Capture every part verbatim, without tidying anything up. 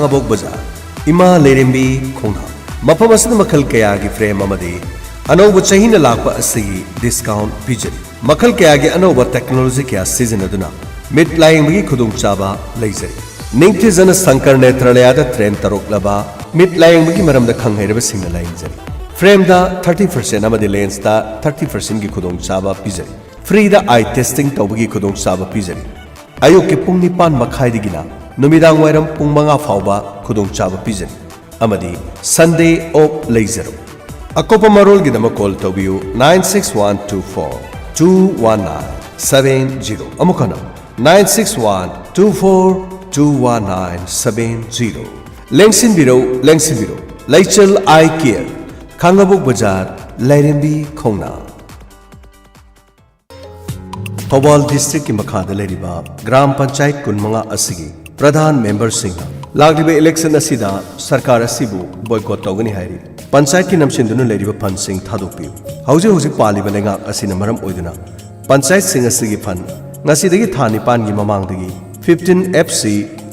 ꯈꯥꯡꯉꯕꯣꯛ ꯕꯖꯥꯔ, ꯏꯃꯥ ꯂꯩꯔꯦꯝꯕꯤ ꯈꯣꯡꯅꯥꯡ꯫ ꯃꯐꯝ ꯑꯁꯤꯗ ꯃꯈꯜ ꯀꯌꯥꯒꯤ frame ꯑꯃꯗꯤ ꯑꯅꯧꯕ ꯆꯍꯤꯅ ꯂꯥꯛꯄ ꯑꯁꯤꯒꯤ discount ꯄꯤꯖꯔꯤ꯫ ꯃꯈꯜ ꯀꯌꯥꯒꯤ ꯑꯅꯧꯕ technology ꯀꯌꯥ ꯁꯤꯖꯤꯟꯅꯗꯨꯅ ꯃꯤꯠ ꯂꯥꯌꯦꯡꯕꯒꯤ ꯈꯨꯗꯣꯡꯆꯥꯕ ꯂꯩꯖꯔꯤ꯫ ꯅꯤꯡꯊꯤꯖꯅ ꯁꯪꯀꯔ ꯅꯦꯇ꯭ꯔꯥꯂꯌꯥꯗ train ꯇꯧꯔꯛꯂꯕ ꯃꯤꯠ ꯂꯥꯌꯦꯡꯕꯒꯤ ꯃꯔꯝꯗ ꯈꯪ ꯍꯩꯔꯕꯁꯤꯡꯅ ꯂꯥꯌꯦꯡꯖꯔꯤ꯫ Frameꯗ thirty percent ꯑꯃꯗꯤ lensꯇ thirty percentꯒꯤ ꯈꯨꯗꯣꯡꯆꯥꯕ ꯄꯤꯖꯔꯤ꯫ Freeꯗ eye testing ꯇꯧꯕꯒꯤ ꯈꯨꯗꯣꯡꯆꯥꯕ ꯄꯤꯖꯔꯤ꯫ ꯑꯌꯨꯛꯀꯤ ꯄꯨꯡ ꯅꯤꯄꯥꯟ ꯃꯈꯥꯏꯗꯒꯤꯅ ꯅꯨꯃꯤꯗꯥꯡ ꯋꯥꯏꯔꯝ ꯄꯨꯡ ꯃꯉꯥ ꯐꯥꯎꯕ ꯈꯨꯗꯣꯡꯆꯥꯕ ꯄꯤꯖꯔꯤ꯫ ꯑꯃꯗꯤ Sunday off ꯂꯩꯖꯔꯣꯏ꯫ ꯑꯀꯨꯞꯄ ꯃꯔꯣꯜꯒꯤꯗꯃꯛ call ꯇꯧꯕꯤꯌꯨ nine six one two four two one nine seven zero꯫ ꯑꯃꯨꯛ ꯍꯟꯅ nine six one two four two one nine seven zero꯫ ꯂꯦꯡꯁꯤꯟꯕꯤꯔꯧ, ꯂꯦꯡꯁꯤꯟꯕꯤꯔꯧ꯫ ꯂꯩꯆꯦꯜ Eye Care, ꯈꯥꯡꯉꯕꯣꯛ ꯕꯖꯥꯔ, ꯂꯥꯏꯔꯦꯝꯕꯤ ꯈꯣꯡꯅꯥꯡ꯫ ꯊꯧꯕꯥꯜ districtꯀꯤ ꯃꯈꯥꯗ ꯂꯩꯔꯤꯕ ꯒ꯭ꯔꯥꯝ ꯄꯟꯆꯥꯌꯠ ꯀꯨꯟꯃꯉꯥ ꯑꯁꯤꯒꯤ ꯄ꯭ꯔꯙꯥꯟ memberꯁꯤꯡꯅ ꯂꯥꯛꯂꯤꯕ election ꯑꯁꯤꯗ ꯁꯔꯀꯥꯔ ꯑꯁꯤꯕꯨ boycott ꯇꯧꯒꯅꯤ ꯍꯥꯏꯔꯤ꯫ ꯄꯟꯆꯥꯌꯠꯀꯤ ꯅꯝꯁꯤꯟꯗꯨꯅ ꯂꯩꯔꯤꯕ fundꯁꯤꯡ ꯊꯥꯗꯣꯛꯄꯤꯌꯨ꯫ ꯍꯧꯖꯤꯛ ꯍꯧꯖꯤꯛ ꯄꯥꯜꯂꯤꯕ ꯂꯩꯉꯥꯛ ꯑꯁꯤꯅ ꯃꯔꯝ ꯑꯣꯏꯗꯨꯅ ꯄꯟꯆꯥꯌꯠꯁꯤꯡ ꯑꯁꯤꯒꯤ fund ꯉꯁꯤꯗꯒꯤ ꯊꯥ ꯅꯤꯄꯥꯟꯒꯤ ꯃꯃꯥꯡꯗꯒꯤ fifteen F C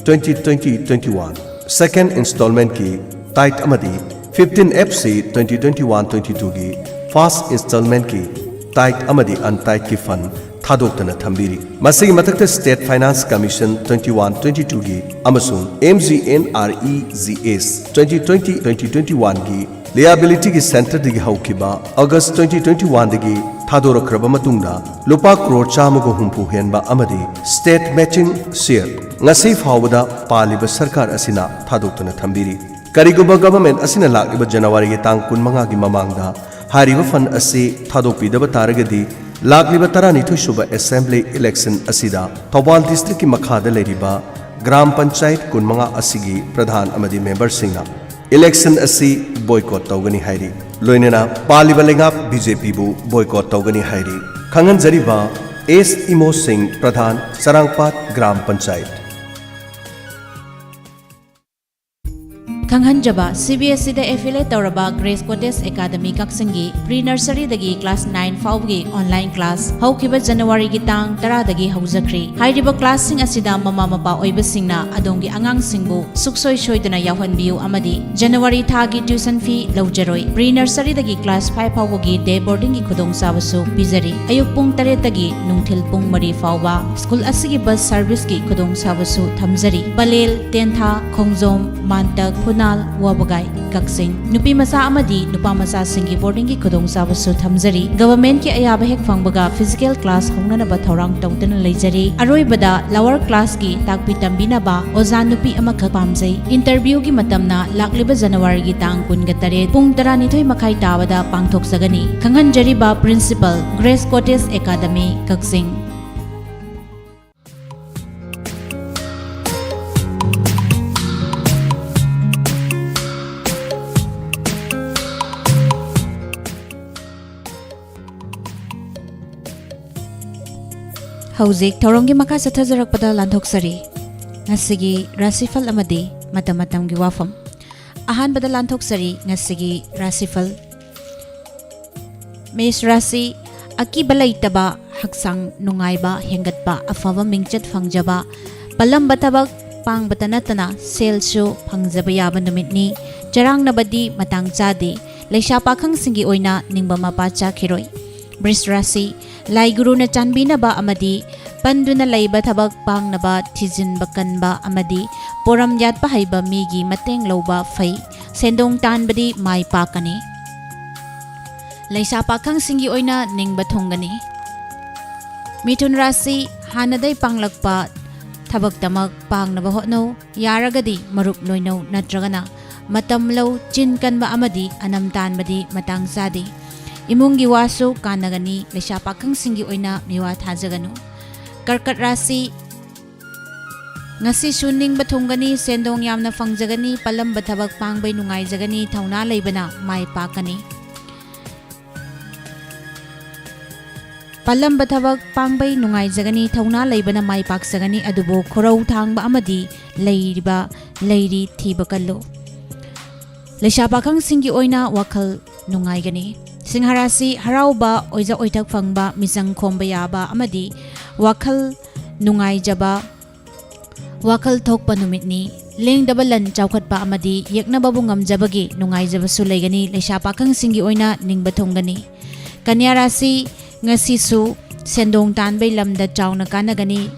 twenty twenty twenty-one second installmentꯀꯤ tithe ꯑꯃꯗꯤ fifteen F C twenty twenty-one twenty-twoꯒꯤ first installmentꯀꯤ tithe ꯑꯃꯗꯤ untithedꯀꯤ fund ꯊꯥꯗꯣꯛꯇꯅ ꯊꯝꯕꯤꯔꯤ꯫ ꯃꯁꯤꯒꯤ ꯃꯊꯛꯇ State Finance Commission twenty-one twenty-twoꯒꯤ ꯑꯃꯁꯨꯡ M G N R E G S twenty twenty twenty twenty-oneꯒꯤ liabilityꯒꯤ centreꯗꯒꯤ ꯍꯧꯈꯤꯕ August twenty twenty-oneꯗꯒꯤ ꯊꯥꯗꯣꯔꯛꯈ꯭ꯔꯕ ꯃꯇꯨꯡꯗ ꯂꯨꯄꯥ ꯀ꯭ꯔꯣꯔ ꯆꯥꯝꯃꯒ ꯍꯨꯝꯐꯨ ꯍꯦꯟꯕ ꯑꯃꯗꯤ state matching share ꯉꯁꯤ ꯐꯥꯎꯕꯗ ꯄꯥꯜꯂꯤꯕ ꯁꯔꯀꯥꯔ ꯑꯁꯤꯅ ꯊꯥꯗꯣꯛꯇꯨꯅ ꯊꯝꯕꯤꯔꯤ꯫ ꯀꯔꯤꯒꯨꯝꯕ government ꯑꯁꯤꯅ ꯂꯥꯛꯂꯤꯕ ꯖꯅꯋꯥꯔꯤꯒꯤ ꯇꯥꯡ ꯀꯨꯟꯃꯉꯥꯒꯤ ꯃꯃꯥꯡꯗ ꯍꯥꯏꯔꯤꯕ fund ꯑꯁꯤ ꯊꯥꯗꯣꯛꯄꯤꯗꯕ ꯇꯥꯔꯒꯗꯤ, ꯂꯥꯛꯂꯤꯕ ꯇꯔꯥꯅꯤꯊꯣꯏ ꯁꯨꯕ assembly election ꯑꯁꯤꯗ ꯊꯧꯕꯥꯜ districtꯀꯤ ꯃꯈꯥꯗ ꯂꯩꯔꯤꯕ ꯒ꯭ꯔꯥꯝ ꯄꯟꯆꯥꯌꯠ ꯀꯨꯟꯃꯉꯥ ꯑꯁꯤꯒꯤ ꯄ꯭ꯔꯙꯥꯟ ꯑꯃꯗꯤ memberꯁꯤꯡꯅ election ꯑꯁꯤ boycott ꯇꯧꯒꯅꯤ ꯍꯥꯏꯔꯤ꯫ ꯂꯣꯏꯅꯅ ꯄꯥꯜꯂꯤꯕ ꯂꯩꯉꯥꯛ BJPꯕꯨ boycott ꯇꯧꯒꯅꯤ ꯍꯥꯏꯔꯤ꯫ ꯈꯪꯍꯟꯖꯔꯤꯕ ꯑꯦꯁ ꯏꯃꯣ ꯁꯤꯡ, ꯄ꯭ꯔꯙꯥꯟ, ꯆꯔꯥꯡꯄꯥꯠ ꯒ꯭ꯔꯥꯝ ꯄꯟꯆꯥꯌꯠ꯫ ꯈꯪꯍꯟꯖꯕ, CBSEꯗ affiliate ꯇꯧꯔꯕ Grace Cottage Academy ꯀꯛꯆꯤꯡꯒꯤ pre nurseryꯗꯒꯤ class nine ꯐꯥꯎꯕꯒꯤ online class ꯍꯧꯈꯤꯕ Januaryꯒꯤ ꯇꯥꯡ ꯇꯔꯥꯗꯒꯤ ꯍꯧꯖꯈ꯭ꯔꯤ꯫ ꯍꯥꯏꯔꯤꯕ classꯁꯤꯡ ꯑꯁꯤꯗ ꯃꯃꯥ ꯃꯄꯥ ꯑꯣꯏꯕꯁꯤꯡꯅ ꯑꯗꯣꯝꯒꯤ ꯑꯉꯥꯡꯁꯤꯡꯕꯨ ꯁꯨꯛꯁꯣꯏ ꯁꯣꯏꯗꯅ ꯌꯥꯎꯍꯟꯕꯤꯌꯨ ꯑꯃꯗꯤ January ꯊꯥꯒꯤ tuition fee ꯂꯧꯖꯔꯣꯏ꯫ Pre nurseryꯗꯒꯤ class five ꯐꯥꯎꯕꯒꯤ day boardingꯒꯤ ꯈꯨꯗꯣꯡꯆꯥꯕꯁꯨ ꯄꯤꯖꯔꯤ꯫ ꯑꯌꯨꯛ ꯄꯨꯡ ꯇꯔꯦꯠꯇꯒꯤ ꯅꯨꯡꯊꯤꯜ ꯄꯨꯡ ꯃꯔꯤ ꯐꯥꯎꯕ꯫ School ꯑꯁꯤꯒꯤ bus serviceꯀꯤ ꯈꯨꯗꯣꯡꯆꯥꯕꯁꯨ ꯊꯝꯖꯔꯤ꯫ ꯄꯂꯦꯜ, ꯇꯦꯟꯊꯥ, ꯈꯣꯡꯖꯣꯝ, ꯃꯥꯟꯇꯛ, ꯐꯨꯅꯥꯜ, ꯋꯥꯕꯒꯥꯏ, ꯀꯛꯆꯤꯡ꯫ ꯅꯨꯄꯤ ꯃꯆꯥ ꯑꯃꯗꯤ ꯅꯨꯄꯥ ꯃꯆꯥꯁꯤꯡꯒꯤ boardingꯒꯤ ꯈꯨꯗꯣꯡꯆꯥꯕꯁꯨ ꯊꯝꯖꯔꯤ꯫ Governmentꯀꯤ ꯑꯌꯥꯕ ꯍꯦꯛ ꯐꯪꯕꯒ physical class ꯍꯧꯅꯅꯕ ꯊꯧꯔꯥꯡ ꯇꯧꯗꯨꯅ ꯂꯩꯖꯔꯤ꯫ ꯑꯔꯣꯏꯕꯗ lower classꯀꯤ ꯇꯥꯛꯄꯤ ꯇꯝꯕꯤꯅꯕ ꯑꯣꯖꯥ ꯅꯨꯄꯤ ꯑꯃꯈꯛ ꯄꯥꯝꯖꯩ꯫ Interviewꯒꯤ ꯃꯇꯝꯅ ꯂꯥꯛꯂꯤꯕ Januaryꯒꯤ ꯇꯥꯡ ꯀꯨꯟꯒ ꯇꯔꯦꯠ ꯄꯨꯡ ꯇꯔꯥꯅꯤꯊꯣꯏ ꯃꯈꯥꯏ ꯇꯥꯕꯗ ꯄꯥꯡꯊꯣꯛꯆꯒꯅꯤ꯫ ꯈꯪꯍꯟꯖꯔꯤꯕ Principal, Grace Cottage Academy, ꯀꯛꯆꯤꯡ꯫ ꯍꯧꯖꯤꯛ ꯊꯧꯔꯝꯒꯤ ꯃꯈꯥ ꯆꯠꯊꯖꯔꯛꯄꯗ ꯂꯥꯟꯊꯣꯛꯆꯔꯤ ꯉꯁꯤꯒꯤ ꯔꯥꯁꯤꯐꯜ ꯑꯃꯗꯤ ꯃꯇꯝ ꯃꯇꯝꯒꯤ ꯋꯥꯐꯝ꯫ ꯑꯍꯥꯟꯕꯗ ꯂꯥꯟꯊꯣꯛꯆꯔꯤ ꯉꯁꯤꯒꯤ ꯔꯥꯁꯤꯐꯜ꯫ ꯃꯦꯁ ꯔꯥꯁꯤ, ꯑꯀꯤꯕ ꯂꯩꯇꯕ, ꯍꯛꯆꯥꯡ ꯅꯨꯡꯉꯥꯏꯕ ꯍꯦꯟꯒꯠꯄ, ꯑꯐꯕ ꯃꯤꯡꯆꯠ ꯐꯪꯖꯕ, ꯄꯜꯂꯝꯕ ꯊꯕꯛ ꯄꯥꯡꯕꯇ ꯅꯠꯇꯅ ꯁꯦꯜꯁꯨ ꯐꯪꯖꯕ ꯌꯥꯕ ꯅꯨꯃꯤꯠꯅꯤ꯫ ꯆꯔꯥꯡꯅꯕꯗꯤ ꯃꯇꯥꯡ ꯆꯥꯗꯦ꯫ ꯂꯩꯁꯥ ꯄꯥꯈꯪꯁꯤꯡꯒꯤ ꯑꯣꯏꯅ ꯅꯤꯡꯕ ꯃꯄꯥ ꯆꯥꯈꯤꯔꯣꯏ꯫ ꯕ꯭ꯔꯤꯁ ꯔꯥꯁꯤ, ꯂꯥꯏ ꯒꯨꯔꯨꯅ ꯆꯥꯟꯕꯤꯅꯕ ꯑꯃꯗꯤ ꯄꯟꯗꯨꯅ ꯂꯩꯕ ꯊꯕꯛ ꯄꯥꯡꯅꯕ ꯊꯤꯖꯤꯟꯕ ꯀꯟꯕ ꯑꯃꯗꯤ ꯄꯣꯔꯝ ꯌꯥꯠꯄ ꯍꯩꯕ ꯃꯤꯒꯤ ꯃꯇꯦꯡ ꯂꯧꯕ ꯐꯩ꯫ ꯁꯦꯟꯗꯣꯡ ꯇꯥꯟꯕꯗꯤ ꯃꯥꯏ ꯄꯥꯛꯀꯅꯤ꯫ ꯂꯩꯁꯥ ꯄꯥꯈꯪꯁꯤꯡꯒꯤ ꯑꯣꯏꯅ ꯅꯤꯡꯕ ꯊꯨꯡꯒꯅꯤ꯫ ꯃꯤꯊꯨꯟ ꯔꯥꯁꯤ, ꯍꯥꯟꯅꯗꯩ ꯄꯥꯡꯂꯛꯄ ꯊꯕꯛꯇꯃꯛ ꯄꯥꯡꯅꯕ ꯍꯣꯠꯅꯧ꯫ ꯌꯥꯔꯒꯗꯤ ꯃꯔꯨꯞ ꯂꯣꯏꯅꯧ ꯅꯠꯇ꯭ꯔꯒꯅ ꯃꯇꯝ ꯂꯧ꯫ ꯆꯤꯟ ꯀꯟꯕ ꯑꯃꯗꯤ ꯑꯅꯝ ꯇꯥꯟꯕꯗꯤ ꯃꯇꯥꯡ ꯆꯥꯗꯦ꯫ ꯏꯃꯨꯡꯒꯤ ꯋꯥꯁꯨ ꯀꯥꯟꯅꯒꯅꯤ꯫ ꯂꯩꯁꯥ ꯄꯥꯈꯪꯁꯤꯡꯒꯤ ꯑꯣꯏꯅ ꯃꯤꯋꯥ ꯊꯥꯖꯒꯅꯨ꯫ ꯀꯔꯀꯠ ꯔꯥꯁꯤ, ꯉꯁꯤꯁꯨ ꯅꯤꯡꯕ ꯊꯨꯡꯒꯅꯤ, ꯁꯦꯟꯗꯣꯡ ꯌꯥꯝꯅ ꯐꯪꯖꯒꯅꯤ, ꯄꯜꯂꯝꯕ ꯊꯕꯛ ꯄꯥꯡꯕꯩ ꯅꯨꯡꯉꯥꯏꯖꯒꯅꯤ, ꯊꯧꯅꯥ ꯂꯩꯕꯅ ꯃꯥꯏ ꯄꯥꯛꯀꯅꯤ꯫ ꯄꯜꯂꯝꯕ ꯊꯕꯛ ꯄꯥꯡꯕꯩ ꯅꯨꯡꯉꯥꯏꯖꯒꯅꯤ, ꯊꯧꯅꯥ ꯂꯩꯕꯅ ꯃꯥꯏ ꯄꯥꯛꯆꯒꯅꯤ, ꯑꯗꯨꯕꯨ ꯈꯨꯔꯧ ꯊꯥꯡꯕ ꯑꯃꯗꯤ ꯂꯩꯔꯤꯕ ꯂꯩꯔꯤ ꯊꯤꯕ ꯀꯜꯂꯨ꯫ ꯂꯩꯁꯥ ꯄꯥꯈꯪꯁꯤꯡꯒꯤ ꯑꯣꯏꯅ ꯋꯥꯈꯜ ꯅꯨꯡꯉꯥꯏꯒꯅꯤ꯫ ꯁꯤꯡꯍ ꯔꯥꯁꯤ ꯍꯔꯥꯎꯕ, ꯑꯣꯏꯖ ꯑꯣꯏꯊꯛ ꯐꯪꯕ, ꯃꯤꯆꯪ ꯈꯣꯝꯕ ꯌꯥꯕ ꯑꯃꯗꯤ ꯋꯥꯈꯜ ꯅꯨꯡꯉꯥꯏꯖꯕ, ꯋꯥꯈꯜ ꯊꯣꯛꯄ ꯅꯨꯃꯤꯠꯅꯤ꯫ ꯂꯦꯡꯗꯕ ꯂꯟ ꯆꯥꯎꯈꯠꯄ ꯑꯃꯗꯤ ꯌꯦꯛꯅꯕꯕꯨ ꯉꯝꯖꯕꯒꯤ ꯅꯨꯡꯉꯥꯏꯖꯕꯁꯨ ꯂꯩꯒꯅꯤ꯫ ꯂꯩꯁꯥ ꯄꯥꯈꯪꯁꯤꯡꯒꯤ ꯑꯣꯏꯅ ꯅꯤꯡꯕ ꯊꯨꯡꯒꯅꯤ꯫ ꯀꯟꯌꯥ ꯔꯥꯁꯤ ꯉꯁꯤꯁꯨ ꯁꯦꯟꯗꯣꯡ ꯇꯥꯟꯕꯩ ꯂꯝꯗ ꯆꯥꯎꯅ ꯀꯥꯟꯅꯒꯅꯤ꯫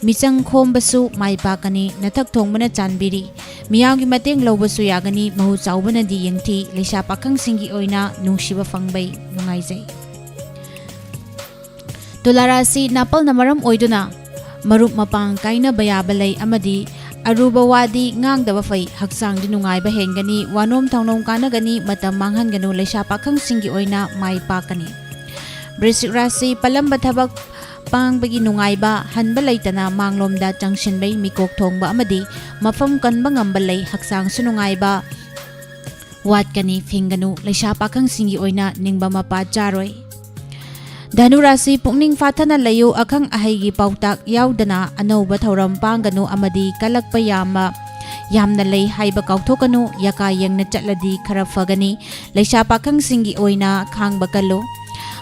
ꯃꯤꯆꯪ ꯈꯣꯝꯕꯁꯨ ꯃꯥꯏ ꯄꯥꯛꯀꯅꯤ꯫ ꯅꯊꯛ ꯊꯣꯡꯕꯅ ꯆꯥꯟꯕꯤꯔꯤ꯫ ꯃꯤꯌꯥꯝꯒꯤ ꯃꯇꯦꯡ ꯂꯧꯕꯁꯨ ꯌꯥꯒꯅꯤ꯫ ꯃꯍꯨ ꯆꯥꯎꯕꯅꯗꯤ ꯌꯦꯡꯊꯤ꯫ ꯂꯩꯁꯥ ꯄꯥꯈꯪꯁꯤꯡꯒꯤ ꯑꯣꯏꯅ ꯅꯨꯡꯁꯤꯕ ꯐꯪꯕꯩ ꯅꯨꯡꯉꯥꯏꯖꯩ꯫ ꯇꯨꯂꯥ ꯔꯥꯁꯤ ꯅꯥꯄꯜꯅ ꯃꯔꯝ ꯑꯣꯏꯗꯨꯅ ꯃꯔꯨꯞ ꯃꯄꯥꯡ ꯀꯥꯏꯅꯕ ꯌꯥꯕ ꯂꯩ ꯑꯃꯗꯤ ꯑꯔꯨꯕ ꯋꯥꯗꯤ ꯉꯥꯡꯗꯕ ꯐꯩ꯫ ꯍꯛꯆꯥꯡꯗꯤ ꯅꯨꯡꯉꯥꯏꯕ ꯍꯦꯟꯒꯅꯤ꯫ ꯋꯥꯅꯣꯝ ꯊꯧꯅꯣꯝ ꯀꯥꯟꯅꯒꯅꯤ꯫ ꯃꯇꯝ ꯃꯥꯡꯍꯟꯒꯅꯨ꯫ ꯂꯩꯁꯥ ꯄꯥꯈꯪꯁꯤꯡꯒꯤ ꯑꯣꯏꯅ ꯃꯥꯏ ꯄꯥꯛꯀꯅꯤ꯫ ꯕ꯭ꯔꯤꯁꯤꯛ ꯔꯥꯁꯤ ꯄꯂꯝꯕ ꯊꯕꯛ ꯄꯥꯡꯕꯒꯤ ꯅꯨꯡꯉꯥꯏꯕ, ꯍꯟꯕ ꯂꯩꯇꯅ ꯃꯥꯡꯂꯣꯝꯗ ꯆꯪꯁꯤꯟꯕꯩ ꯃꯤꯀꯣꯛ ꯊꯣꯡꯕ ꯑꯃꯗꯤ ꯃꯐꯝ ꯀꯟꯕ ꯉꯝꯕ ꯂꯩ꯫ ꯍꯛꯆꯥꯡꯁꯨ ꯅꯨꯡꯉꯥꯏꯕ ꯋꯥꯠꯀꯅꯤ꯫ ꯐꯤꯡꯒꯅꯨ꯫ ꯂꯩꯁꯥ ꯄꯥꯈꯪꯁꯤꯡꯒꯤ ꯑꯣꯏꯅ ꯅꯤꯡꯕ ꯃꯄꯥ ꯆꯥꯔꯣꯏ꯫ ꯙꯅꯨ ꯔꯥꯁꯤ ꯄꯨꯛꯅꯤꯡ ꯐꯥꯊꯅ ꯂꯩꯌꯨ꯫ ꯑꯈꯪ ꯑꯍꯩꯒꯤ ꯄꯥꯎꯇꯥꯛ ꯌꯥꯎꯗꯅ ꯑꯅꯧꯕ ꯊꯧꯔꯝ ꯄꯥꯡꯒꯅꯨ ꯑꯃꯗꯤ ꯀꯜꯂꯛꯄ ꯌꯥꯝꯕ, ꯌꯥꯝꯅ ꯂꯩ ꯍꯥꯏꯕ ꯀꯥꯎꯊꯣꯛꯀꯅꯨ꯫ ꯌꯥꯀꯥ ꯌꯦꯡꯅ ꯆꯠꯂꯗꯤ ꯈꯔ ꯐꯒꯅꯤ꯫ ꯂꯩꯁꯥ ꯄꯥꯈꯪꯁꯤꯡꯒꯤ ꯑꯣꯏꯅ ꯈꯥꯡꯕ ꯀꯜꯂꯨ꯫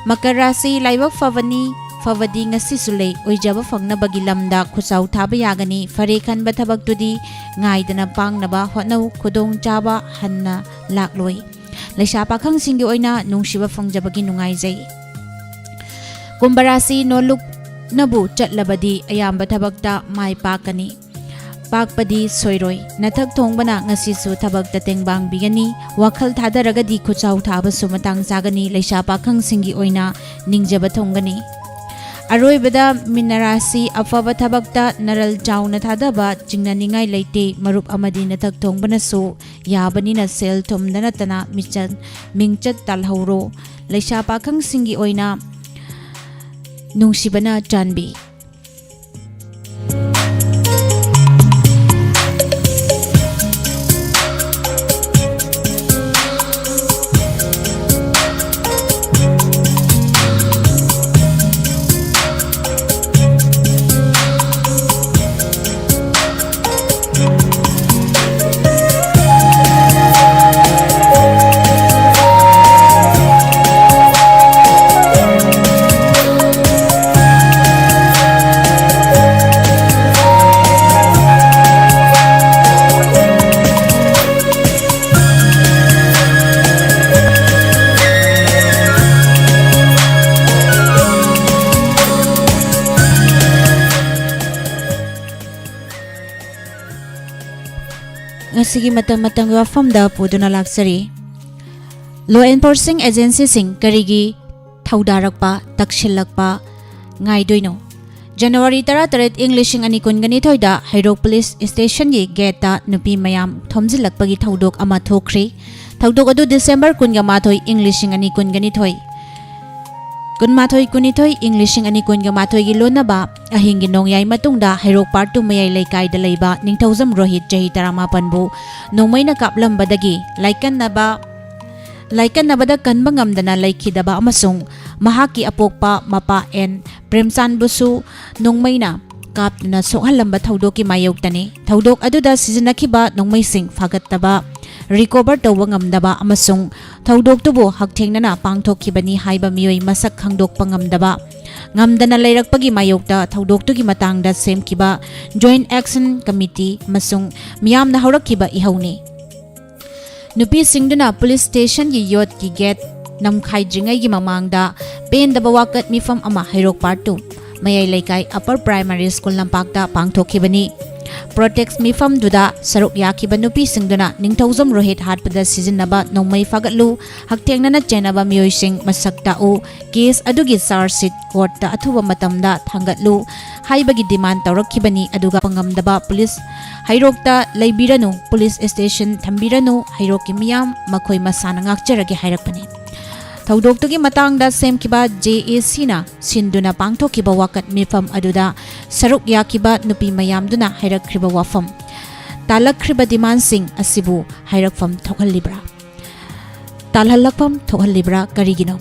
ꯃꯀꯔ ꯔꯥꯁꯤ ꯂꯥꯏꯕꯛ ꯐꯕꯅꯤ꯫ ꯐꯕꯗꯤ ꯉꯁꯤꯁꯨ ꯂꯩ꯫ ꯑꯣꯏꯖꯕ ꯐꯪꯅꯕꯒꯤ ꯂꯝꯗ ꯈꯨꯠꯆꯥꯎ ꯊꯥꯕ ꯌꯥꯒꯅꯤ꯫ ꯐꯔꯦ ꯈꯟꯕ ꯊꯕꯛꯇꯨꯗꯤ ꯉꯥꯏꯗꯅ ꯄꯥꯡꯅꯕ ꯍꯣꯠꯅꯧ꯫ ꯈꯨꯗꯣꯡꯆꯥꯕ ꯍꯟꯅ ꯂꯥꯛꯂꯣꯏ꯫ ꯂꯩꯁꯥ ꯄꯥꯈꯪꯁꯤꯡꯒꯤ ꯑꯣꯏꯅ ꯅꯨꯡꯁꯤꯕ ꯐꯪꯖꯕꯒꯤ ꯅꯨꯡꯉꯥꯏꯖꯩ꯫ ꯀꯨꯝꯚ ꯔꯥꯁꯤ ꯅꯣꯂꯨꯛꯅꯕꯨ ꯆꯠꯂꯕꯗꯤ ꯑꯌꯥꯝꯕ ꯊꯕꯛꯇ ꯃꯥꯏ ꯄꯥꯛꯀꯅꯤ꯫ ꯄꯥꯛꯄꯗꯤ ꯁꯣꯏꯔꯣꯏ꯫ ꯅꯊꯛ ꯊꯣꯡꯕꯅ ꯉꯁꯤꯁꯨ ꯊꯕꯛꯇ ꯇꯦꯡꯕꯥꯡꯕꯤꯒꯅꯤ꯫ ꯋꯥꯈꯜ ꯊꯥꯗꯔꯒꯗꯤ ꯈꯨꯠꯆꯥꯎ ꯊꯥꯕꯁꯨ ꯃꯇꯥꯡ ꯆꯥꯒꯅꯤ꯫ ꯂꯩꯁꯥ ꯄꯥꯈꯪꯁꯤꯡꯒꯤ ꯑꯣꯏꯅ ꯅꯤꯡꯖꯕ ꯊꯨꯡꯒꯅꯤ꯫ ꯑꯔꯣꯏꯕꯗ ꯃꯤꯅ ꯔꯥꯁꯤ ꯑꯐꯕ ꯊꯕꯛꯇ ꯅꯔꯜ ꯆꯥꯎꯅ ꯊꯥꯗꯕ ꯆꯤꯡꯅꯅꯤꯡꯉꯥꯏ ꯂꯩꯇꯦ꯫ ꯃꯔꯨꯞ ꯑꯃꯗꯤ ꯅꯊꯛ ꯊꯣꯡꯕꯅꯁꯨ ꯌꯥꯕꯅꯤꯅ ꯁꯦꯜ ꯊꯨꯝꯗ ꯅꯠꯇꯅ ꯃꯤꯆꯠ, ꯃꯤꯡꯆꯠ ꯇꯥꯜꯍꯧꯔꯣ꯫ ꯂꯩꯁꯥ ꯄꯥꯈꯪꯁꯤꯡꯒꯤ ꯑꯣꯏꯅ ꯅꯨꯡꯁꯤꯕꯅ ꯆꯥꯟꯕꯤ꯫ ꯑꯁꯤꯒꯤ ꯃꯇꯝ ꯃꯇꯝꯒꯤ ꯋꯥꯐꯝꯗ ꯄꯨꯗꯨꯅ ꯂꯥꯛꯆꯔꯤ꯫ Law enforcing agencyꯁꯤꯡ ꯀꯔꯤꯒꯤ ꯊꯧꯗꯥꯔꯛꯄ, ꯇꯛꯁꯤꯜꯂꯛꯄ ꯉꯥꯏꯗꯣꯏꯅꯣ? ꯖꯅꯋꯥꯔꯤ ꯇꯔꯥꯇꯔꯦꯠ, ꯏꯪ ꯂꯤꯁꯤꯡ ꯑꯅꯤ ꯀꯨꯟꯒ ꯅꯤꯊꯣꯏꯗ ꯍꯩꯔꯣꯛ ꯄꯨꯂꯤꯁ ꯁ꯭ꯇꯦꯁꯟꯒꯤ ꯒꯦꯠꯇ ꯅꯨꯄꯤ ꯃꯌꯥꯝ ꯊꯣꯝꯖꯤꯜꯂꯛꯄꯒꯤ ꯊꯧꯗꯣꯛ ꯑꯃ ꯊꯣꯛꯈ꯭ꯔꯤ꯫ ꯊꯧꯗꯣꯛ ꯑꯗꯨ ꯗꯤꯁꯦꯝꯕꯔ ꯀꯨꯟꯒ ꯃꯥꯊꯣꯏ, ꯏꯪ ꯂꯤꯁꯤꯡ ꯑꯅꯤ ꯀꯨꯟꯒ ꯅꯤꯊꯣꯏ, ꯀꯨꯟꯃꯥꯊꯣꯏ ꯀꯨꯟꯅꯤꯊꯣꯏ, ꯏꯪ ꯂꯤꯁꯤꯡ ꯑꯅꯤ ꯀꯨꯟꯒ ꯃꯥꯊꯣꯏꯒꯤ ꯂꯣꯟꯅꯕ ꯑꯍꯤꯡꯒꯤ ꯅꯣꯡꯌꯥꯏ ꯃꯇꯨꯡꯗ ꯍꯩꯔꯣꯛ ꯄꯥꯔꯠ ꯇꯨ ꯃꯌꯥꯏ ꯂꯩꯀꯥꯏꯗ ꯂꯩꯕ ꯅꯤꯡꯊꯧꯖꯝ ꯔꯣꯍꯤꯠ, ꯆꯍꯤ ꯇꯔꯥꯃꯥꯄꯟꯕꯨ ꯅꯣꯡꯃꯩꯅ ꯀꯥꯞꯂꯝꯕꯗꯒꯤ ꯂꯥꯏꯀꯟꯅꯕ, ꯂꯥꯏꯀꯟꯅꯕꯗ ꯀꯟꯕ ꯉꯝꯗꯅ ꯂꯩꯈꯤꯗꯕ ꯑꯃꯁꯨꯡ ꯃꯍꯥꯛꯀꯤ ꯑꯄꯣꯛꯄ ꯃꯄꯥ ꯑꯦꯟ ꯄ꯭ꯔꯦꯝꯆꯥꯟꯕꯨꯁꯨ ꯅꯣꯡꯃꯩꯅ ꯀꯥꯞꯇꯨꯅ ꯁꯣꯛꯍꯜꯂꯝꯕ ꯊꯧꯗꯣꯛꯀꯤ ꯃꯥꯌꯣꯛꯇꯅꯤ꯫ ꯊꯧꯗꯣꯛ ꯑꯗꯨꯗ ꯁꯤꯖꯤꯟꯅꯈꯤꯕ ꯅꯣꯡꯃꯩꯁꯤꯡ ꯐꯥꯒꯠꯇꯕ, ꯔꯤꯀꯣꯚꯔ ꯇꯧꯕ ꯉꯝꯗꯕ ꯑꯃꯁꯨꯡ ꯊꯧꯗꯣꯛꯇꯨꯕꯨ ꯍꯛꯊꯦꯡꯅꯅ ꯄꯥꯡꯊꯣꯛꯈꯤꯕꯅꯤ ꯍꯥꯏꯕ ꯃꯤꯑꯣꯏ ꯃꯁꯛ ꯈꯪꯗꯣꯛꯄ ꯉꯝꯗꯕ, ꯉꯝꯗꯅ ꯂꯩꯔꯛꯄꯒꯤ ꯃꯥꯌꯣꯛꯇ ꯊꯧꯗꯣꯛꯇꯨꯒꯤ ꯃꯇꯥꯡꯗ ꯁꯦꯝꯈꯤꯕ Joint Action Committee ꯑꯃꯁꯨꯡ ꯃꯤꯌꯥꯝꯅ ꯍꯧꯔꯛꯈꯤꯕ ꯏꯍꯧꯅꯤ꯫ ꯅꯨꯄꯤꯁꯤꯡꯗꯨꯅ ꯄꯨꯂꯤꯁ ꯁ꯭ꯇꯦꯁꯟꯒꯤ ꯌꯣꯠꯀꯤ ꯒꯦꯠ ꯅꯝꯈꯥꯏꯗ꯭ꯔꯤꯉꯩꯒꯤ ꯃꯃꯥꯡꯗ ꯄꯦꯟꯗꯕ ꯋꯥꯀꯠ ꯃꯤꯐꯝ ꯑꯃ ꯍꯩꯔꯣꯛ ꯄꯥꯔꯠ ꯇꯨ ꯃꯌꯥꯏ ꯂꯩꯀꯥꯏ ꯑꯄꯔ ꯄ꯭ꯔꯥꯏꯃꯥꯔꯤ ꯁ꯭ꯀꯨꯜ ꯂꯝꯄꯥꯛꯇ ꯄꯥꯡꯊꯣꯛꯈꯤꯕꯅꯤ꯫ ꯄ꯭ꯔꯣꯇꯦꯁ ꯃꯤꯐꯝꯗꯨꯗ ꯁꯔꯨꯛ ꯌꯥꯈꯤꯕ ꯅꯨꯄꯤꯁꯤꯡꯗꯨꯅ ꯅꯤꯡꯊꯧꯖꯝ ꯔꯣꯍꯤꯠ ꯍꯥꯠꯄꯗ ꯁꯤꯖꯤꯟꯅꯕ ꯅꯣꯡꯃꯩ ꯐꯥꯒꯠꯂꯨ, ꯍꯛꯊꯦꯡꯅꯅ ꯆꯦꯟꯅꯕ ꯃꯤꯑꯣꯏꯁꯤꯡ ꯃꯁꯛ ꯇꯥꯛꯎ, ꯀꯦꯁ ꯑꯗꯨꯒꯤ ꯆꯥꯔꯖ ꯁꯤꯠ ꯀꯣꯔꯠꯇ ꯑꯊꯨꯕ ꯃꯇꯝꯗ ꯊꯥꯡꯒꯠꯂꯨ ꯍꯥꯏꯕꯒꯤ ꯗꯤꯃꯥꯟ ꯇꯧꯔꯛꯈꯤꯕꯅꯤ꯫ ꯑꯗꯨꯒ ꯉꯝꯗꯕ ꯄꯨꯂꯤꯁ ꯍꯩꯔꯣꯛꯇ ꯂꯩꯕꯤꯔꯅꯨ, ꯄꯨꯂꯤꯁ ꯁ꯭ꯇꯦꯁꯟ ꯊꯝꯕꯤꯔꯅꯨ, ꯍꯩꯔꯣꯛꯀꯤ ꯃꯤꯌꯥꯝ ꯃꯈꯣꯏ ꯃꯁꯥꯅ ꯉꯥꯛꯆꯔꯒꯦ ꯍꯥꯏꯔꯛꯄꯅꯤ꯫ ꯊꯧꯗꯣꯛꯇꯨꯒꯤ ꯃꯇꯥꯡꯗ ꯁꯦꯝꯈꯤꯕ J A Cꯅ ꯁꯤꯟꯗꯨꯅ ꯄꯥꯡꯊꯣꯛꯈꯤꯕ ꯋꯥꯀꯠ ꯃꯤꯐꯝ ꯑꯗꯨꯗ ꯁꯔꯨꯛ ꯌꯥꯈꯤꯕ ꯅꯨꯄꯤ ꯃꯌꯥꯝꯗꯨꯅ ꯍꯥꯏꯔꯛꯈ꯭ꯔꯤꯕ ꯋꯥꯐꯝ, ꯇꯥꯂꯛꯈ꯭ꯔꯤꯕ ꯗꯤꯃꯥꯟꯁꯤꯡ ꯑꯁꯤꯕꯨ ꯍꯥꯏꯔꯛꯐꯝ ꯊꯣꯛꯍꯜꯂꯤꯕ꯭ꯔꯥ? ꯇꯥꯜꯍꯜꯂꯛꯐꯝ ꯊꯣꯛꯍꯜꯂꯤꯕ꯭ꯔꯥ? ꯀꯔꯤꯒꯤꯅꯣ?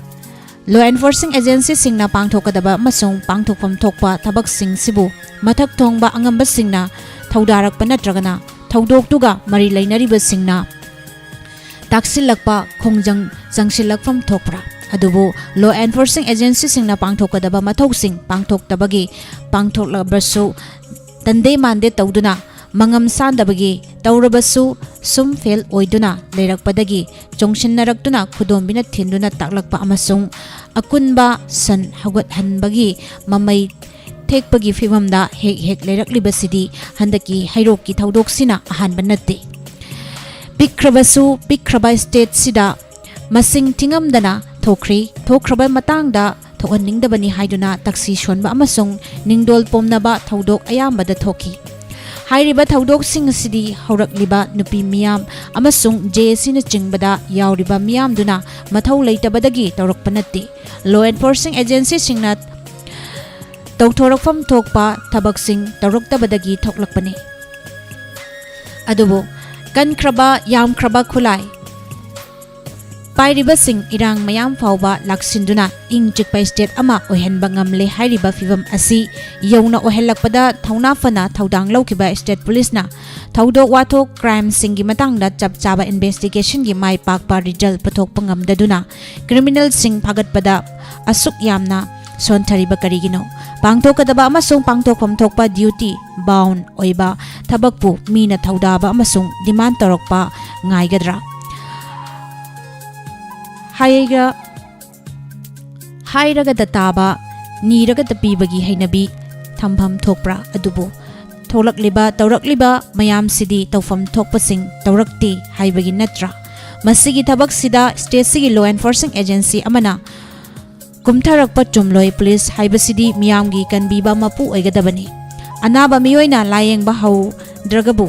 Law enforcing agencyꯁꯤꯡꯅ ꯄꯥꯡꯊꯣꯛꯀꯗꯕ ꯑꯃꯁꯨꯡ ꯄꯥꯡꯊꯣꯛꯐꯝ ꯊꯣꯛꯄ ꯊꯕꯛꯁꯤꯡꯁꯤꯕꯨ ꯃꯊꯛ ꯊꯣꯡꯕ ꯑꯉꯝꯕꯁꯤꯡꯅ ꯊꯧꯗꯥꯔꯛꯄ ꯅꯠꯇ꯭ꯔꯒꯅ ꯊꯧꯗꯣꯛꯇꯨꯒ ꯃꯔꯤ ꯂꯩꯅꯔꯤꯕꯁꯤꯡꯅ ꯇꯥꯛꯁꯤꯜꯂꯛꯄ, ꯈꯣꯡꯖꯪ ꯆꯪꯁꯤꯜꯂꯛꯐꯝ ꯊꯣꯛꯄ꯭ꯔꯥ? ꯑꯗꯨꯕꯨ law enforcing agencyꯁꯤꯡꯅ ꯄꯥꯡꯊꯣꯛꯀꯗꯕ ꯃꯊꯧꯁꯤꯡ ꯄꯥꯡꯊꯣꯛꯇꯕꯒꯤ, ꯄꯥꯡꯊꯣꯛꯂꯕꯁꯨ ꯇꯟꯗꯦ ꯃꯥꯟꯗꯦ ꯇꯧꯗꯨꯅ, ꯃꯉꯝ ꯁꯥꯟꯗꯕꯒꯤ, ꯇꯧꯔꯕꯁꯨ ꯁꯨꯝ ꯐꯦꯜ ꯑꯣꯏꯗꯨꯅ ꯂꯩꯔꯛꯄꯗꯒꯤ ꯆꯣꯡꯁꯤꯟꯅꯔꯛꯇꯨꯅ ꯈꯨꯗꯣꯝꯕꯤꯅ ꯊꯤꯟꯗꯨꯅ ꯇꯥꯛꯂꯛꯄ ꯑꯃꯁꯨꯡ ꯑꯀꯨꯟꯕ ꯁꯟ ꯍꯧꯒꯠꯍꯟꯕꯒꯤ ꯃꯃꯩ ꯊꯦꯛꯄꯒꯤ ꯐꯤꯚꯝꯗ ꯍꯦꯛ ꯍꯦꯛ ꯂꯩꯔꯛꯂꯤꯕꯁꯤꯗꯤ ꯍꯟꯗꯛꯀꯤ ꯍꯩꯔꯣꯛꯀꯤ ꯊꯧꯗꯣꯛꯁꯤꯅ ꯑꯍꯥꯟꯕ ꯅꯠꯇꯦ꯫ ꯄꯤꯛꯈ꯭ꯔꯕꯁꯨ ꯄꯤꯛꯈ꯭ꯔꯕ ꯁ꯭ꯇꯦꯠꯁꯤꯗ ꯃꯁꯤꯡ ꯊꯤꯉꯝꯗꯅ ꯊꯣꯛꯈ꯭ꯔꯤ꯫ ꯊꯣꯛꯈ꯭ꯔꯕ ꯃꯇꯥꯡꯗ ꯊꯣꯛꯍꯟꯅꯤꯡꯗꯕꯅꯤ ꯍꯥꯏꯗꯨꯅ ꯇꯛꯁꯤ ꯁꯣꯟꯕ ꯑꯃꯁꯨꯡ ꯅꯤꯡꯗꯣꯜ ꯄꯣꯝꯅꯕ ꯊꯧꯗꯣꯛ ꯑꯌꯥꯝꯕꯗ ꯊꯣꯛꯈꯤ꯫ ꯍꯥꯏꯔꯤꯕ ꯊꯧꯗꯣꯛꯁꯤꯡ ꯑꯁꯤꯗꯤ ꯍꯧꯔꯛꯂꯤꯕ ꯅꯨꯄꯤ ꯃꯤꯌꯥꯝ ꯑꯃꯁꯨꯡ ꯖꯦ ꯑꯦ ꯁꯤꯅꯆꯤꯡꯕꯗ ꯌꯥꯎꯔꯤꯕ ꯃꯤꯌꯥꯝꯗꯨꯅ ꯃꯊꯧ ꯂꯩꯇꯕꯗꯒꯤ ꯇꯧꯔꯛꯄ ꯅꯠꯇꯦ꯫ ꯂꯣ ꯑꯦꯟꯐꯣꯔꯁꯤꯡ ꯑꯦꯖꯦꯟꯁꯤꯁꯤꯡꯅ ꯇꯧꯊꯣꯔꯛꯐꯝ ꯊꯣꯛꯄ ꯊꯕꯛꯁꯤꯡ ꯇꯧꯔꯛꯇꯕꯗꯒꯤ ꯊꯣꯛꯂꯛꯄꯅꯤ꯫ ꯑꯗꯨꯕꯨ ꯀꯟꯈ꯭ꯔꯕ ꯌꯥꯝꯈ꯭ꯔꯕ ꯈꯨꯠꯂꯥꯏ ꯄꯥꯏꯔꯤꯕꯁꯤꯡ ꯏꯔꯥꯡ ꯃꯌꯥꯝ ꯐꯥꯎꯕ ꯂꯥꯛꯁꯤꯟꯗꯨꯅ ꯏꯪ ꯆꯤꯛꯄ ꯁ꯭ꯇꯦꯠ ꯑꯃ ꯑꯣꯏꯍꯟꯕ ꯉꯝꯂꯦ ꯍꯥꯏꯔꯤꯕ ꯐꯤꯚꯝ ꯑꯁꯤ ꯌꯧꯅ ꯑꯣꯏꯍꯜꯂꯛꯄꯗ ꯊꯧꯅꯥ ꯐꯅ ꯊꯧꯗꯥꯡ ꯂꯧꯈꯤꯕ ꯁ꯭ꯇꯦꯠ ꯄꯨꯂꯤꯁꯅ ꯊꯧꯗꯣꯛ ꯋꯥꯊꯣꯛ ꯀ꯭ꯔꯥꯏꯝꯁꯤꯡꯒꯤ ꯃꯇꯥꯡꯗ ꯆꯞ ꯆꯥꯕ ꯏꯟꯚꯦꯁꯇꯤꯒꯦꯁꯟꯒꯤ ꯃꯥꯏ ꯄꯥꯛꯄ ꯔꯤꯖꯜ ꯄꯨꯊꯣꯛꯄ ꯉꯝꯗꯗꯨꯅ ꯀ꯭ꯔꯤꯃꯤꯅꯦꯜꯁꯤꯡ ꯐꯥꯒꯠꯄꯗ ꯑꯁꯨꯛ ꯌꯥꯝꯅ ꯁꯣꯟꯊꯔꯤꯕ ꯀꯔꯤꯒꯤꯅꯣ? ꯄꯥꯡꯊꯣꯛꯀꯗꯕ ꯑꯃꯁꯨꯡ ꯄꯥꯡꯊꯣꯛꯐꯝ ꯊꯣꯛꯄ ꯗ꯭ꯌꯨꯇꯤ ꯕꯥꯎꯟ ꯑꯣꯏꯕ ꯊꯕꯛꯄꯨ ꯃꯤꯅ ꯊꯧꯗꯥꯕ ꯑꯃꯁꯨꯡ ꯗꯤꯃꯥꯟ ꯇꯧꯔꯛꯄ ꯉꯥꯏꯒꯗ꯭ꯔꯥ? ꯍꯥꯏꯔ-, ꯍꯥꯏꯔꯒꯗ ꯇꯥꯕ, ꯅꯤꯔꯒꯗ ꯄꯤꯕꯒꯤ ꯍꯩꯅꯕꯤ ꯊꯝꯐꯝ ꯊꯣꯛꯄ꯭ꯔꯥ? ꯑꯗꯨꯕꯨ ꯊꯣꯛꯂꯛꯂꯤꯕ, ꯇꯧꯔꯛꯂꯤꯕ ꯃꯌꯥꯝꯁꯤꯗꯤ ꯇꯧꯐꯝ ꯊꯣꯛꯄꯁꯤꯡ ꯇꯧꯔꯛꯇꯦ ꯍꯥꯏꯕꯒꯤ ꯅꯠꯇ꯭ꯔꯥ? ꯃꯁꯤꯒꯤ ꯊꯕꯛꯁꯤꯗ ꯁ꯭ꯇꯦꯠꯁꯤꯒꯤ ꯂꯣ ꯑꯦꯟꯐꯣꯔꯁꯤꯡ ꯑꯦꯖꯦꯟꯁꯤ ꯑꯃꯅ ꯀꯨꯝꯊꯔꯛꯄ ꯆꯨꯝꯂꯣꯏ꯫ ꯄꯨꯂꯤꯁ ꯍꯥꯏꯕꯁꯤꯗꯤ ꯃꯤꯌꯥꯝꯒꯤ ꯀꯟꯕꯤꯕ ꯃꯄꯨ ꯑꯣꯏꯒꯗꯕꯅꯤ꯫ ꯑꯅꯥꯕ ꯃꯤꯑꯣꯏꯅ ꯂꯥꯌꯦꯡꯕ ꯍꯧꯗ꯭ꯔꯒꯕꯨ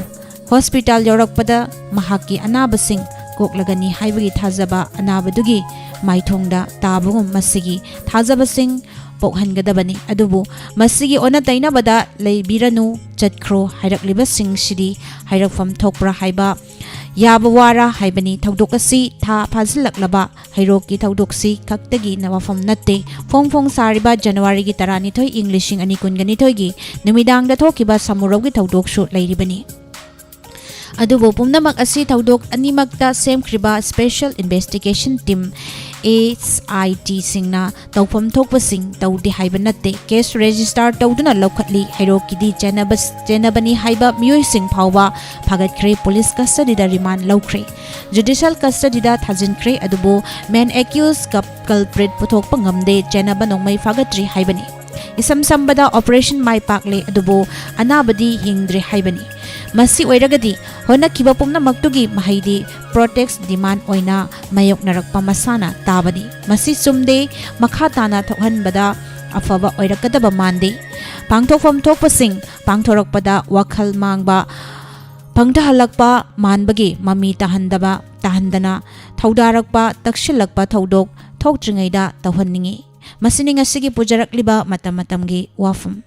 ꯍꯣꯁꯄꯤꯇꯥꯜ ꯌꯧꯔꯛꯄꯗ ꯃꯍꯥꯛꯀꯤ ꯑꯅꯥꯕꯁꯤꯡ ꯀꯣꯛꯂꯒꯅꯤ ꯍꯥꯏꯕꯒꯤ ꯊꯥꯖꯕ ꯑꯅꯥꯕꯗꯨꯒꯤ ꯃꯥꯏꯊꯣꯡꯗ ꯇꯥꯕꯒꯨꯝ ꯃꯁꯤꯒꯤ ꯊꯥꯖꯕꯁꯤꯡ ꯄꯣꯛꯍꯟꯒꯗꯕꯅꯤ꯫ ꯑꯗꯨꯕꯨ ꯃꯁꯤꯒꯤ ꯑꯣꯟꯅ ꯇꯩꯅꯕꯗ ꯂꯩꯕꯤꯔꯅꯨ, ꯆꯠꯈ꯭ꯔꯣ ꯍꯥꯏꯔꯛꯂꯤꯕꯁꯤꯡꯁꯤꯗꯤ ꯍꯥꯏꯔꯛꯐꯝ ꯊꯣꯛꯄ꯭ꯔꯥ ꯍꯥꯏꯕ ꯌꯥꯕ ꯋꯥꯔꯥ ꯍꯥꯏꯕꯅꯤ꯫ ꯊꯧꯗꯣꯛ ꯑꯁꯤ ꯊꯥ ꯐꯥꯖꯤꯜꯂꯛꯂꯕ ꯍꯩꯔꯣꯛꯀꯤ ꯊꯧꯗꯣꯛꯁꯤ ꯈꯛꯇꯒꯤ ꯋꯥꯐꯝ ꯅꯠꯇꯦ꯫ ꯐꯣꯡ ꯐꯣꯡ ꯁꯥꯔꯤꯕ ꯖꯅꯋꯥꯔꯤꯒꯤ ꯇꯔꯥꯅꯤꯊꯣꯏ, ꯏꯪ ꯂꯤꯁꯤꯡ ꯑꯅꯤ ꯀꯨꯟꯒ ꯅꯤꯊꯣꯏꯒꯤ ꯅꯨꯃꯤꯗꯥꯡꯗ ꯊꯣꯛꯈꯤꯕ ꯁꯃꯨꯔꯧꯒꯤ ꯊꯧꯗꯣꯛꯁꯨ ꯂꯩꯔꯤꯕꯅꯤ꯫ ꯑꯗꯨꯕꯨ ꯄꯨꯝꯅꯃꯛ ꯑꯁꯤ ꯊꯧꯗꯣꯛ ꯑꯅꯤꯃꯛꯇ ꯁꯦꯝꯈ꯭ꯔꯤꯕ ꯁ꯭ꯄꯦꯁꯦꯜ ꯏꯟꯚꯦꯁꯇꯤꯒꯦꯁꯟ ꯇꯤꯝ, ꯑꯦꯁ ꯑꯥꯏ ꯇꯤꯁꯤꯡꯅ ꯇꯧꯐꯝ ꯊꯣꯛꯄꯁꯤꯡ ꯇꯧꯗꯦ ꯍꯥꯏꯕ ꯅꯠꯇꯦ꯫ ꯀꯦꯁ ꯔꯦꯖꯤꯁꯇꯥꯔ ꯇꯧꯗꯨꯅ ꯂꯧꯈꯠꯂꯤ꯫ ꯍꯩꯔꯣꯛꯀꯤꯗꯤ ꯆꯦꯟꯅꯕ-, ꯆꯦꯟꯅꯕꯅꯤ ꯍꯥꯏꯕ ꯃꯤꯑꯣꯏꯁꯤꯡ ꯐꯥꯎꯕ ꯐꯥꯒꯠꯈ꯭ꯔꯦ꯫ ꯄꯨꯂꯤꯁ ꯀꯁꯇꯗꯤꯗ ꯔꯤꯃꯥꯟ ꯂꯧꯈ꯭ꯔꯦ꯫ ꯖꯨꯗꯤꯁꯤꯌꯦꯜ ꯀꯁꯇꯗꯤꯗ ꯊꯥꯖꯤꯟꯈ꯭ꯔꯦ꯫ ꯑꯗꯨꯕꯨ ꯃꯦꯟ ꯑꯦꯀ꯭ꯌꯨꯁ ꯀꯞ-, ꯀꯜꯄ꯭ꯔꯤꯠ ꯄꯨꯊꯣꯛꯄ ꯉꯝꯗꯦ꯫ ꯆꯦꯟꯅꯕ ꯅꯣꯡꯃꯩ ꯐꯥꯒꯠꯇ꯭ꯔꯤ ꯍꯥꯏꯕꯅꯤ꯫ ꯏꯁꯝ ꯁꯝꯕꯗ ꯑꯣꯄꯔꯦꯁꯟ ꯃꯥꯏ ꯄꯥꯛꯂꯦ, ꯑꯗꯨꯕꯨ ꯑꯅꯥꯕꯗꯤ ꯍꯤꯡꯗ꯭ꯔꯦ ꯍꯥꯏꯕꯅꯤ꯫ ꯃꯁꯤ ꯑꯣꯏꯔꯒꯗꯤ ꯍꯣꯠꯅꯈꯤꯕ ꯄꯨꯝꯅꯃꯛꯇꯨꯒꯤ ꯃꯍꯩꯗꯤ protest demand ꯑꯣꯏꯅ ꯃꯥꯌꯣꯛꯅꯔꯛꯄ ꯃꯁꯥꯅ ꯇꯥꯕꯅꯤ꯫ ꯃꯁꯤ ꯆꯨꯝꯗꯦ꯫ ꯃꯈꯥ ꯇꯥꯅ ꯊꯣꯛꯍꯟꯕꯗ ꯑꯐꯕ ꯑꯣꯏꯔꯛꯀꯗꯕ ꯃꯥꯟꯗꯦ꯫ ꯄꯥꯡꯊꯣꯛꯐꯝ ꯊꯣꯛꯄꯁꯤꯡ ꯄꯥꯡꯊꯣꯔꯛꯄꯗ ꯋꯥꯈꯜ ꯃꯥꯡꯕ, ꯄꯪꯊꯍꯜꯂꯛꯄ ꯃꯥꯟꯕꯒꯤ ꯃꯃꯤ ꯇꯥꯍꯟꯗꯕ, ꯇꯥꯍꯟꯗꯅ ꯊꯧꯗꯥꯔꯛꯄ, ꯇꯛꯁꯤꯜꯂꯛꯄ ꯊꯧꯗꯣꯛ ꯊꯣꯛꯇ꯭ꯔꯤꯉꯩꯗ ꯇꯧꯍꯟꯅꯤꯡꯏ꯫ ꯃꯁꯤꯅꯤ ꯉꯁꯤꯒꯤ ꯄꯨꯖꯔꯛꯂꯤꯕ ꯃꯇꯝ ꯃꯇꯝꯒꯤ ꯋꯥꯐꯝ꯫